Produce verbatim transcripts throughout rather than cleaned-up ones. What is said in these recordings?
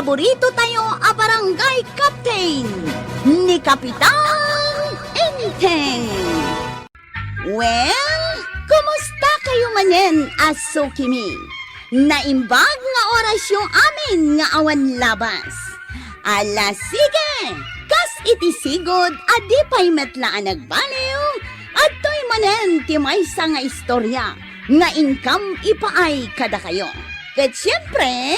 paborito tayo a barangay captain, ni Kapitan Enteng. Well, kumusta kayo manen a sukimi? Naimbag nga orasyo amin nga awan labas. Ala, sige! Kas iti sigud a di pay met la a nagbaliw, adtoy manen ti maysa nga istorya nga inkam ipaay kadakayo. Ket siempre,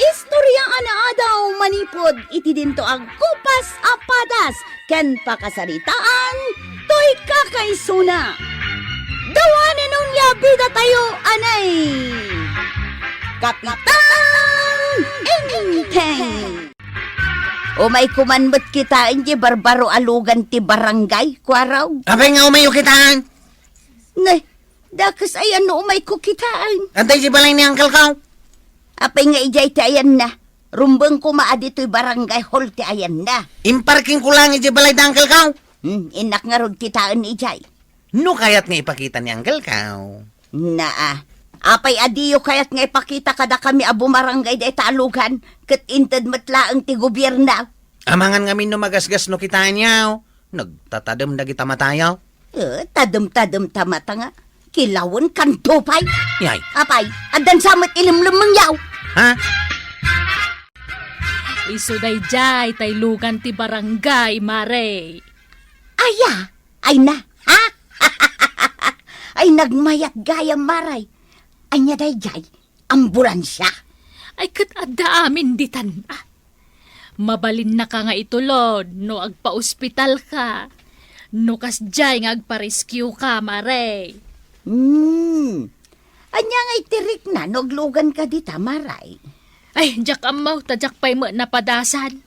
istorya a naadaw manipud iti dinto agkupas a padas ken pakasaritaan toy kakaisuna. Dawanen onia bidatayo, anay! Kapitan Enteng! Umayko man met kitaen diay barbaro a lugan ti barangay, Kuarog. Apay nga umayyo kitaen? Ne, dakes ayan no umayko kitaen. Adda idiay balay ni uncle ko. Apay nga idiay ti ayanna? Rumbeng koma a ditoy barangay hall ti ayanna. Imparkingko laeng idiay balay da uncle ko. Hmm, innak ngarud kitaen idiay. No kayat nga ipakita ni uncle ko. Naa. Apay a diyo kayat nga ipakita kadakami a bumarangay dayta a lugan, ket inted met laeng ti gobierno? Amangan ngamin no magasgas no kitaenyo. Nagtatadem dagita matayo. Eh, tadem-tadem ta mata nga. Kilawen kanto pay. Yay. Apay, addan sa met ilemlemmengyaw. Ha? Isu daydiay tay lugan ti barangay, Mare. Aya, ay na. Ha? Ay, nagmayat gayam, Mare. Ania daydiay? Ambulansia? Ay, ket adda amin ditan, ah. Mabalinnaka nga itulod no agpaospitalka, no kasdiay nga agparescueka, Mare. Hmm. Ania nga itirikna no agluganka dita, Mare? Ay, diak ammo, ta diak pay met napadasan.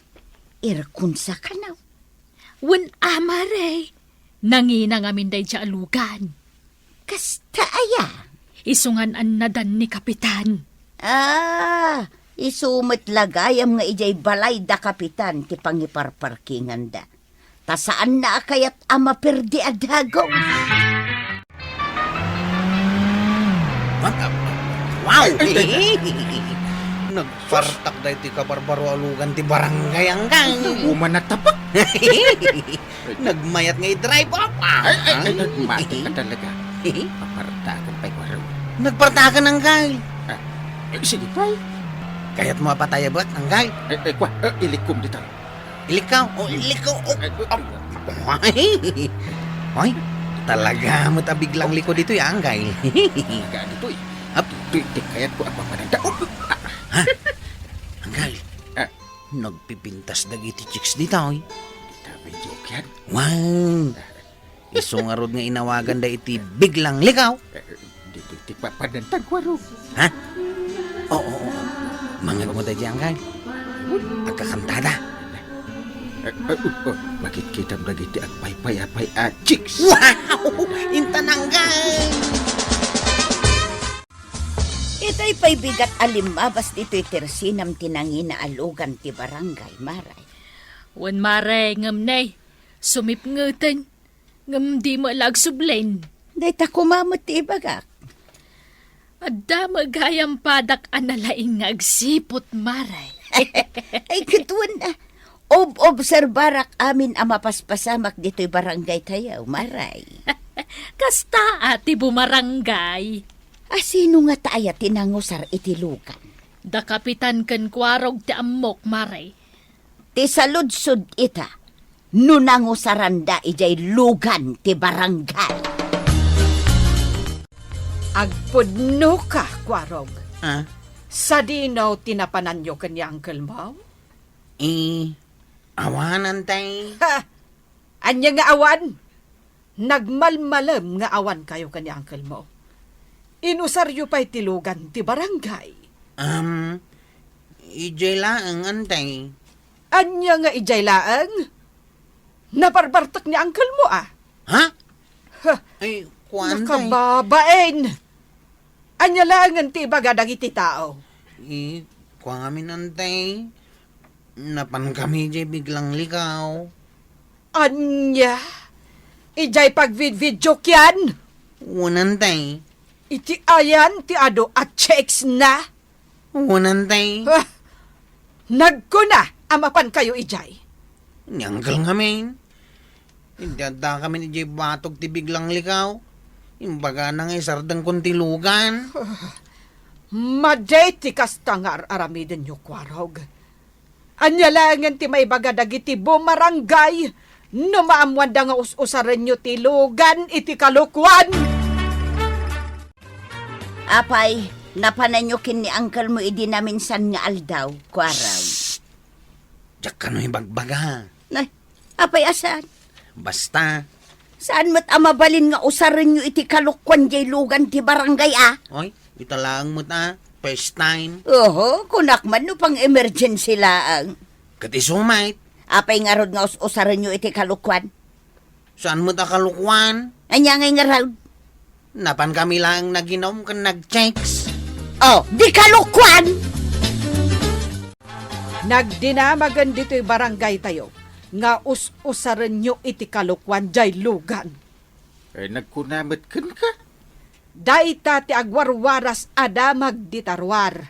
Irkunsa kano? Wen a, Mare. Nangina ngamin daydiay a lugan. Kasta aya? Isu ngan annadan ni Kapitan. Ah, isu met la gayam nga idiay balay da Kapitan ti pangiparparkinganda. Ta saanna a kayat a maperdi a dagus. Wow! Ay, ay, ay. Nagpartak daytoy kabarbaro a lugan ti barangay, anggal. Uman nagtapak. Nagmayat nga i-drive up, ah. Ay, ay, ay, ay, mati ka talaga. Papartakan pay, Kuarog. Nagpartakan, anggal. Ah, eh, sige, pay. Kayatmo a patayabek, anggal? Eh, eh, kwa, eh, ilikkom dita. Ilikkaw, o, ilikkaw, o. Eh, eh, Ay. Ay, talaga met a biglang liko ditoy, anggal. Talaga ditoy. Ap- Ditoy ti kayatko a papananda. Oh, ah. Ha? Anggal. Ah. Nagpipintas dagiti chicks ditoy. Dita videoke yan. Wow! Isu ngarud nga inawaganda iti biglang likaw. Eh, ditoy ti papanantag, Kuarog. Ha? Oo, oo, oo. Mangagmo daydiay, anggal. Agkakantada. Eh, eh, oh, oh, makitkitam dagiti agpaypayapay a chicks. Wow! Intan, anggal! Itay pay bigat a limmabas ditoy tersinam ti nangina a lugan ti barangay, Mare. Wen, Mare, ngem ne, sumipngeten, ngem di met la agsublen. Dayta koma met ti ibagak. Adda met gayam padak a nalaing nga agsiput, Mare. Ay, ket wen, ah, ob-obserbarak amin a mapaspasamak ditoy barangay tayo, Mare. Kasta a ti bumarangay. A sino ngata aya ti nangusar iti lugan? Da Kapitan ken Kuarog ti ammok, Mare. Ti saludsod ita, no nangusaranda idiay lugan ti barangay. Agpudnoka, Kuarog. Ah? Sadino ti napananyo ken ni uncle mo? Eh, awanan tay. Ha! Ania nga awan? Nagmalmalem nga awankayo ken ni uncle mo. Inusaryo pay ti lugan ti barangay. Um, idiay laeng, antay. Ania nga idiay laeng? Nabarbartek ni uncle mo, ah. Ha? Ha, ay, kuan, tay. Nakababain! Ania laengen ti ibaga dagiti tao? Eh, kuan ngamin, antay. Napankami idiay biglang likaw. Ania? Idiay pagvidvidiok yan? Wen, antay. Iti ayan ti adu a chicks na? Wen, antay. Ah, Nagkuna a mapankayo idiay. Ni Uncle ngamin. Idi addakamin idiay batog ti biglang likaw, imbagana nga isardengkon ti lugan. Madi ti kasta nga ar-aramidenyo, Kuarog. Ania laengen ti maibaga dagiti bumarangay no maammoanda nga us-usarenyo ti lugan iti kalokuan? Apay, napananyo ken ni uncle mo idi naminsan nga aldaw, Kuarog? Shh! Diak kano ibagbaga. Nay, apay a saan? Basta. Saan met a mabalin nga usarenyo iti kalokuan diay lugan ti barangay a? Oy, ita laeng met a. First time. Oho, kunak man no pang-emergency laeng. Ket isu met. Apay ngarud nga us-usarenyo iti kalokuan? Saan met a kalokuan? Ania ngay ngarud? Napan kami laeng naginom ken nag-chicks. Oh, di kalokuan! Nagdinamagen ditoy barangay tayo nga us-usarenyo iti kalokuan diay lugan. Eh, nagkuna met kenka? Dayta ti agwarwaras a damag dita ruar.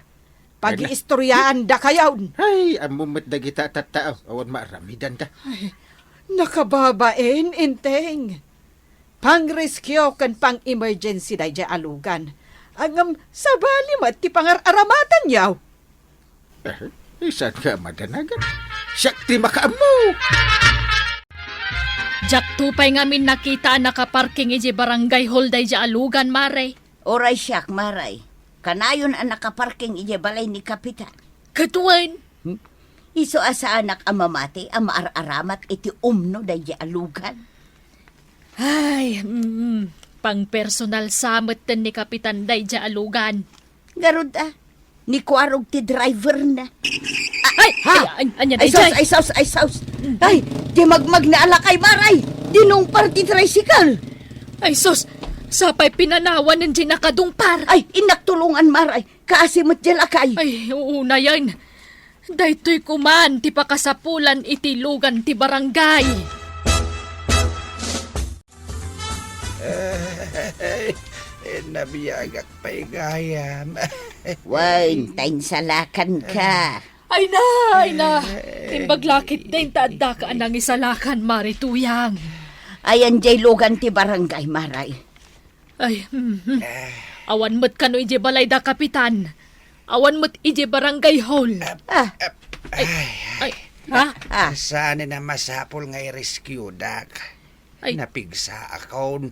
Pagiistoryaandakayon. Ay, ammo met dagita a tattao. Awan maaramidanda. Ay, nakababain, Enteng. Pang-rescue ken pang-emergency daydiay a lugan. Ngem sabali met ti pangar-aramatanyo. Eh, saan ka madanagan? Siak ti makaammo! Diakto pay ngamin nakita a nakaparking idiay barangay hall daydiay a lugan, Mare. Uray siak, Mare. Kanayon a nakaparking idiay balay ni Kapitan. Ket wen? Hmm? Isu a saanak a mamati a maar-aramat iti umno daydiay a lugan. Ay, mm, pang-personal sa metten ni Kapitan daydiay a lugan. Ngarud a, ni Kuarog ti driver na. Ay! Ha? Ay, ay, ania daydiay? Ay, sus! Ay, sus! Ay, sus! Ay, di magmagna a lakay, Mare! Dinungpar ti tricycle! Ay, sus! Sapay pinanawan diay nakadungpar! Ay, innak tulongan, Mare! Kaasi met diay lakay! Ay, unayen! Daytoy koman ti pakasapulan iti lugan ti barangay. Nabiagak pay gayam. Wen, ta insalakanka. Ay na, ay na. Imbag la ketdin ta addaka a nangisalakan, Mare Tuyang. Ayan diay lugan ti barangay, Mare. Ay, mhm. Awan met kano idiay balay da Kapitan. Awan met idiay barangay hall. Ah. Ay, ay, ha? Ah. Saan a masapul nga i-rescuedak? Ay. Napigsaakon.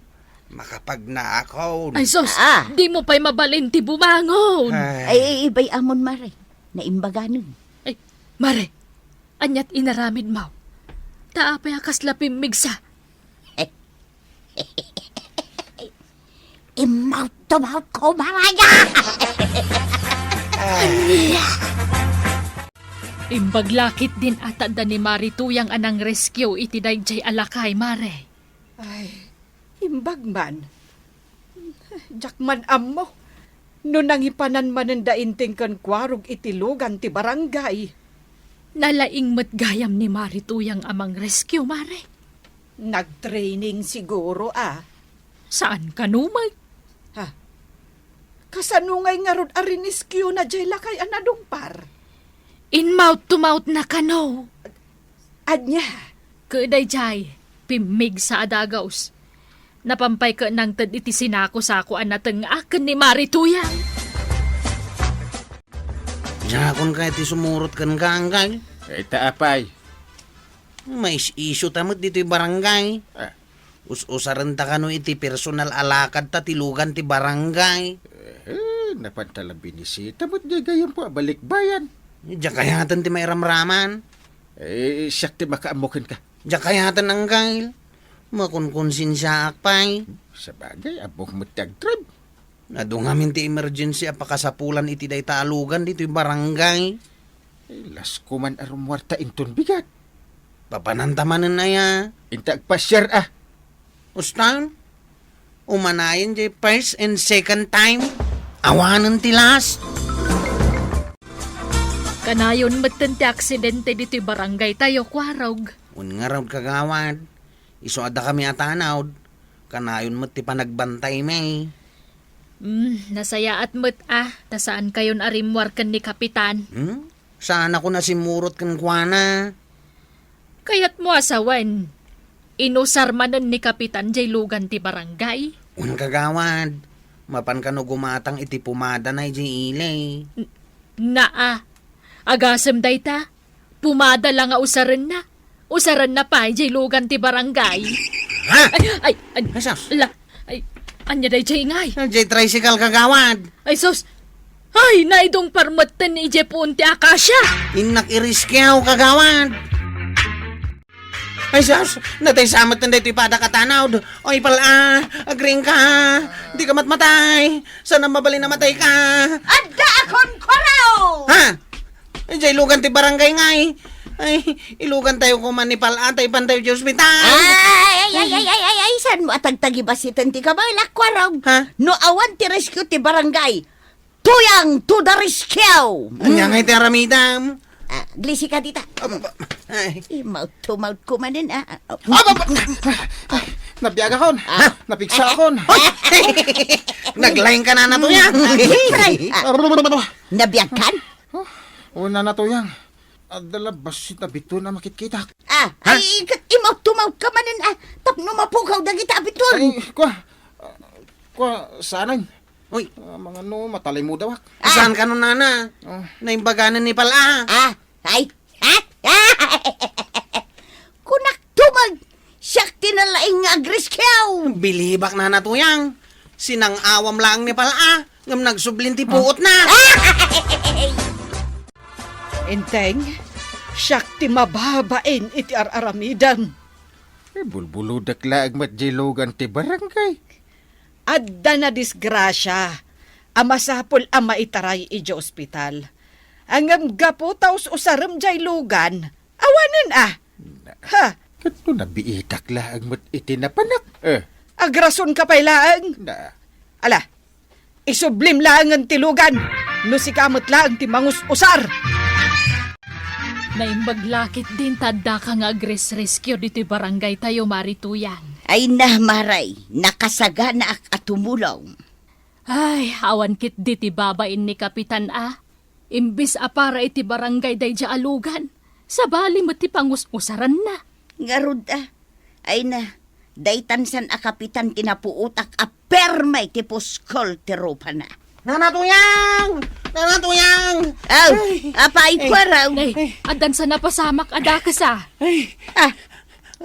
Makapagnaakon. Ay, sus! Ah. Dimo pay mabalin ti bumangon. Ay. Ay, ay, ibay-amon, Mare. Naimbaganen. Ay, Mare, aniat inaramidmo? Ta apay a kasla pimmigsa? Immawto-mawto, Mare! Ania? Imbag la ketdin a ta adda ni Mare Tuyang a nang-rescue iti daydiay a lakay, Mare. Ay, imbag man. Diak man ammo no nangipanan manen da Enteng ken Kuarog iti lugan ti barangay. Nalaing met gayam ni Mare Tuyang a mang-rescue, Mare. Nag-training siguro, a. Saan kano met? Ha? Kasano ngay ngarud a rinescue na diay lakay a nadungpar? In-mouth to mouth na kano. Ania? Ket daydiay, pimmigsa a dagus. Napan pay ket nangted iti sinako-sako a nateng-ak ken ni Mare Tuyang. Diakon kayat ti sumurot kenka, Angkal. Ita apay? Mais-isu ta met ditoy barangay. Ah. Us-usarenta kano iti personal a lakadta ti lugan ti barangay. Eh, napanta la binisita met diay gayamko a balikbayan. Diak kayaten ti mairamraman. Eh, siak ti makaammo kenka. Diak kayaten, Angkal. Makonkonsensiaak pay. Sabagay, ammok met ti agtrip. Adu ngamin ti emergency a pakasapulan iti dayta a lugan ditoy barangay. Eh, lasko man a rummuarta inton bigat. Papananta manen aya? Inta agpasiar a. Ustan? Umanayen diay first and second time? Awanen ti last? Kanayon metten ti aksidente ditoy barangay tayo, Kuarog. Wen ngarud, Kagawad. Isu adda kami a tanod. Kanayon met ti panagbantaymi. Hmm, nasayaat met a, ta saan kayon a rimmuar ken ni Kapitan. Hmm? Saanakon a simmurot kenkuana. Kayatmo a sawen, inusar manen ni Kapitan jay lugan ti barangay? Wen, kagawad. Mapan kano gumatang iti pumadana idiay ili. N-, naa. Agasem dayta. Pumada la nga usarenna. Usarenna pay jay lugan ti barangay. Ha? Ay, ay, an-, Ay, sus. La, ay, ania dayjay ngay? Jay tricycle, kagawad. Ay, sus. Ay, naidungpar metten idiay puon ti akasia. Innak iriskiaw, kagawad. Ay, sus, natay sa metten daytoy padak a tanawd. Oy, pal-a, agriingka. Dika matmatay. Saan a mabalin a matayka? Adda a kunkunaw! Ha? Ay, jay lugan ti barangay ngay. Ay, ilugantayo koma ni pal-a ta ipantayo idiay ospital. Ay, ay, ay, ay, ay, ay, ay, saan mo a tagtagibasiten ti kabaelak, Kuarog? Ha? No awan ti rescue ti barangay, Tuyang to the rescue! Ania ngay ti aramidam? Ah, glisi ka dita. Aba, ba, ay. Imawt-tumawt ko manen, ah. Ah, ba, ba, ay, nabiagakon. Ah. Napigsaakon. Hoy! Naglaing ka na, Nana Tuyang. Ah, siyempre. Ah, nabiagkan? Oh, una, Nana Tuyang. Adda la bassit a biton a makitkitak. Ah, ha? Ay, ket imawt-tumawt ka manen, ah. Tapno mapukaw dagita a biton. Ay, kua. Ah, kua, saanen. Uy. Ah, mangano, matalimudaw ak. Ah. Saan kano, Nana? Oh. Naimbaganen ni pal-a. Ah, ay. Kunak tumag, siak ti nalaing nga agrescue. Bilibak, Nana Tuyang. Sinang-awam laeng ni pal-a, ngem nagsublin ti puotna. Enteng, siak ti mababain iti ar-aramidem. Eh, bulbulodek laeng met jay lugan ti barangay. Adda nadisgrasia a masapul a maitaray idiay ospital. Ngem gapu ta us-usarem jay lugan, awanen a. Na-, ha? Ket no nabiitak laeng met iti napanak, eh. Agrason ka pay laeng. Na- Ala, isublim laengen ti lugan, no sika met laeng ti mangus-usar. Naimbag la ketdin ta addaka nga agresrescue ditoy barangaytayo, Mari Tuyang. Ay na, Maray, nakasaganaak a tumulong. Ay, awan ketdi ti babain ni Kapitan a. Imbes a para iti barangay daydiay a lugan, sabali met ti pangus-usaranna. Ngarud a, ay na, daytan saan a kapitan ti napuotak a perme ti puskol ti rupana. Nana Tuyang! Nana Tuyang! Aw, ay, apay, ay, Kuarog? Ay, addan sa napasamak a dakes a. Ay. Ah,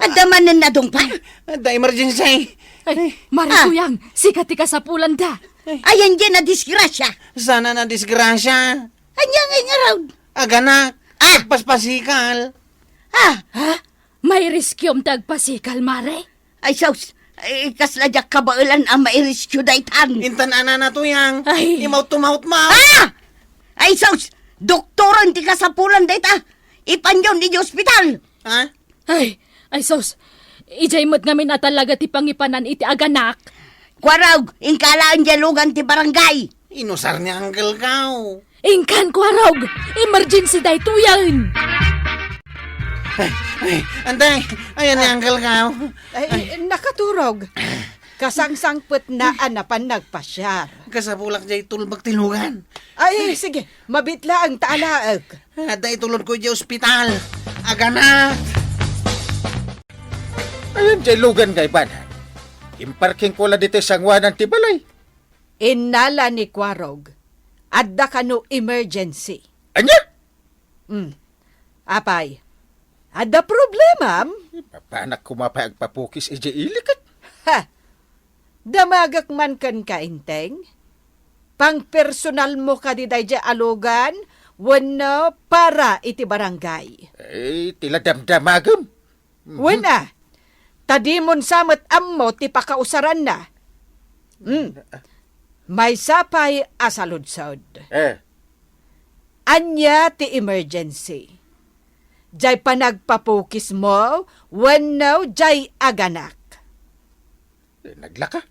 adda manen nadungpar? Adda emergency. Ay, Mari Tuyang, sika ti kasapulanda. Ay, ania a disgrasia? Saan a disgrasia? Ania ngay ngarud? Aganak. Ah! Agpaspasikal. Ah! Ha? Mairescuem ti agpasikal, Mare? Ay, sus! Ay, kasla diak kabaelan a mairescue daytan. Intan a, Nana Tuyang. Ay. Imawt-tumawt mo. Ah! Ay, sus! Doktoren ti kasapulan dayta. Ipanyon idiay ospital. Ha? Ay, ay sus. Idiay met ngamin a talaga ti pangipanan iti aganak. Kuarog, inka laeng diay lugan ti barangay. Inusar ni Uncle Kao. Inkan, Kuarog. Emergency daytoyen. Ay, ay, antay. Ayan ni Uncle Kao. Ay, nakaturog. Kasangsangpetna a napan nagpasiar. Kasapulak diay tulbek ti lugan. Ay, sige. Mabiit laeng ta alaek. Adda itulodko idiay ospital. Aganak! Ayan diay lugan nga ibanan. Imparkingko la ditoy sanguanan ti balay. Innala ni Kuarog, adda kano emergency. Ania? Hmm. Apay, adda problemam? Mapanak koma pay agpapukis idiay ili ket. Ha! Damagek man kenka, Enteng? Pangpersonalmo kadi daydiay a lugan wenno para iti barangay? Eh, ti la damdamagem. Mhm. Wen a, ta dimon sa met ammo ti pakausaranna. Hmm. Maysa pay a saludsod. Eh. Ania ti emergency? Diay panagpapukismo wenno diay aganak? Eh, naglaka.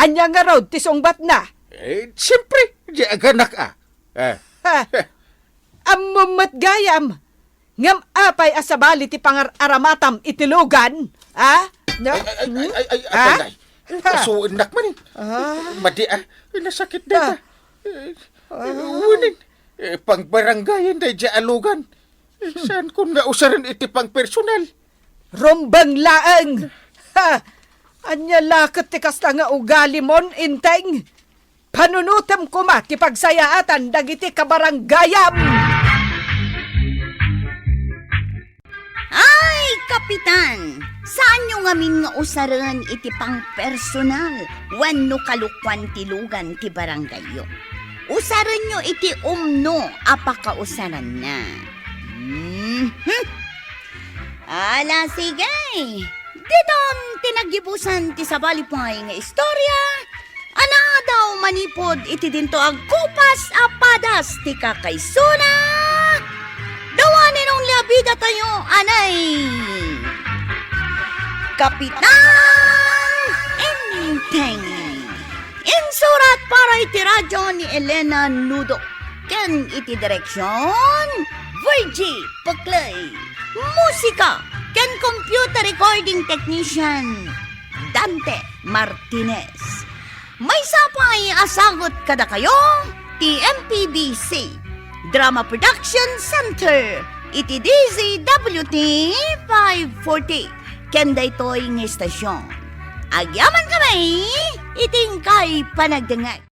Ania ngarud ti sungbatna? Eh, siyempre, diay aganak a. Eh. Ha? Ammom met gayam. Ngem apay a sabali ti pangar-aramatam iti lugan? Ha? No? Ay, ay, ay, ay, ay, hmm? Ay, ay, ha? Ay, kasuennak man eh. Ah. Madi, ah. Ay, nasakit na. Ah. Eh, ah. Unin. Eh, pangbarangayan daydiay a lugan. Eh, saankon nga usaren iti pangpersonal? Rumbeng laeng! Ha! Ania la ket ti kasta nga ugalimon, Enteng? Panunotem koma ti pagsayaatan dagiti kabarangayam! Ay, Kapitan! Saanyo ngamin nga usaren iti pangpersonal wenno kalokuan ti lugan ti barangayyo. Usarenyo iti umno a pakausaranna. Mhm. Ala, sige. Diton ti naggibusan ti sabali pay nga istorya a naadaw manipud iti dinto agkupas a padas ti kakaisuna. The one and only a bidatayo, anay, Kapitan Enteng. Insurat para iti radyo ni Elena Nudo ken iti direksyon, Virgie Peclay. Musika ken computer recording technician, Dante Martinez. Maysa pay a sagut kadakayo ti M P B C Drama Production Center iti D Z W T five forty ken daytoy nga istasyon. Agyaman kami iti inkay panagdengngeg.